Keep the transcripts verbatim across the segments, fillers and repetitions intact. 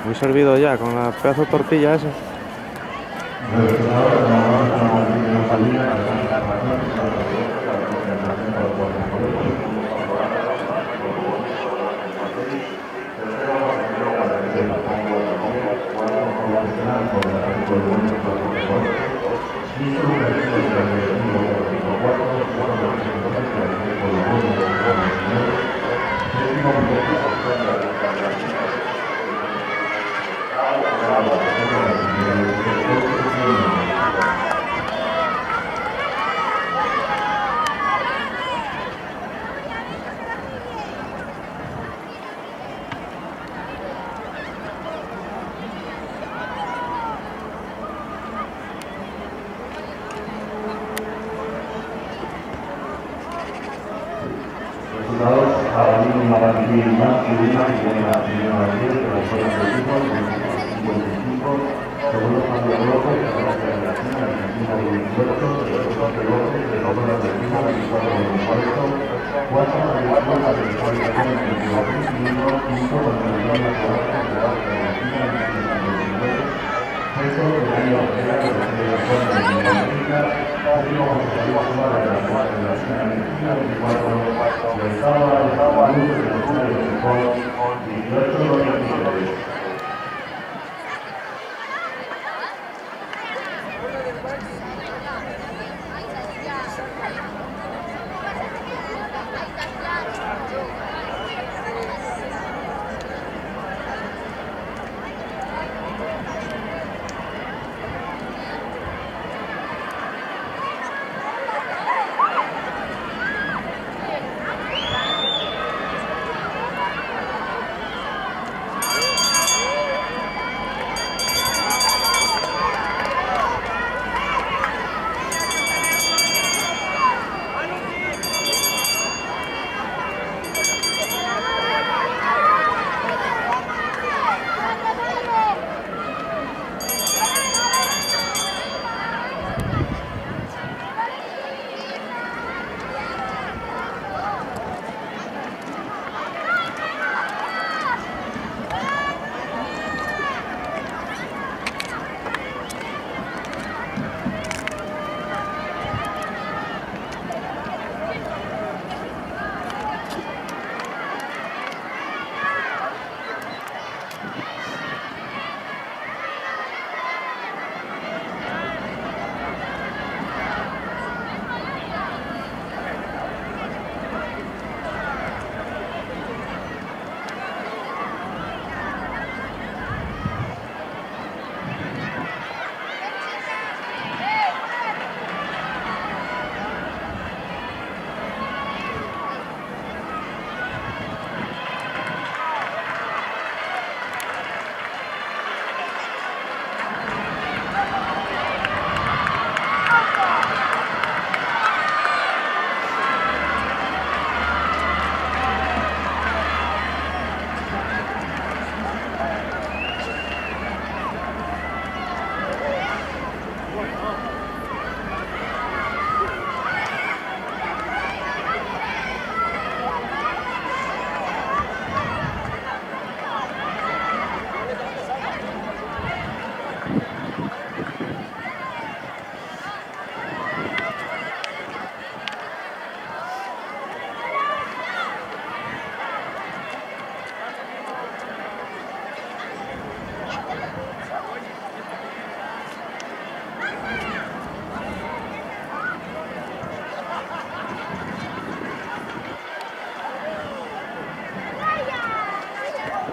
Muy servido ya con la pedazo de tortilla esa. Resultados: Jabalí Martín Más y una y una y una diez de la zona de equipo, cincuenta y cinco, segundo Javier López, de la zona de equipo, veintiuno, de la zona de equipo, veinticuatro, veinticuatro, cuarto, veintiuno, veintiuno, quinto, veintiuno,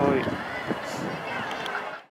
Oi.